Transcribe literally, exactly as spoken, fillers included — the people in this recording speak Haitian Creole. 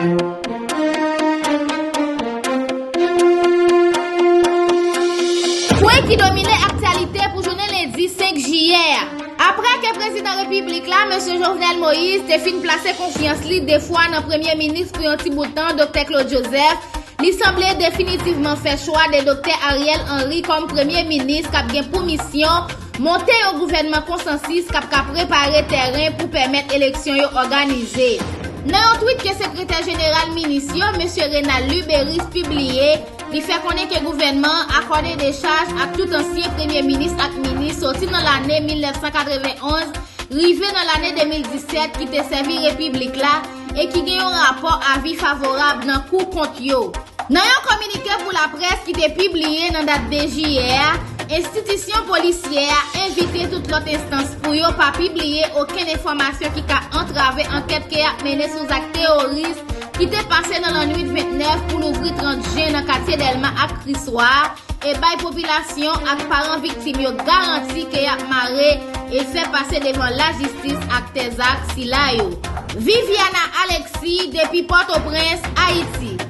Pwen ki domine aktyalite pou jounen lendi senk jiyè a. Apre ke prezidan repiblik la, mesye Jovenel Moïse, te fin plase konfyans li de fwa nan premye minis pou yon ti bout tan, doktè Claude Joseph, li sanble definitivman fè chwa de doktè Ariel Henry kòm premye minis k ap gen pou misyon monte yon gouvènman konsansis k ap ka prepare tèren pou pèmèt eleksyon yo òganize. Nan yon tweet ke sekretè jeneral minis yo, mesye Renald Luberice, pibliye, li fè konnen ke gouvènman an akòde dechaj ak tout ansyen premye minis ak minis soti nan lane mil nèf san katrevenonz rive nan lane de mil disèt ki te sèvi repiblik la e ki gen yon rapò avi favorab nan kou kont yo. Nan yon kominike pou laprès ki te pibliye nan dat de jiyè a, enstitisyon polisyè a envite tout lòt enstans pou yo pa pibliye okenn enfòmasyon ki ka antrave ankèt ke y ap mennen sou zak teworis ki te pase nan lannwit vennèf pou louvri trant jen nan katye Dèlma ak Kriswa a, e bay popilasyon ak paran viktim yo garanti ke y ap mare e fè pase devan lajistis aktè zak sila yo. Viviana Alexis, depi Pòtoprens, Ayiti.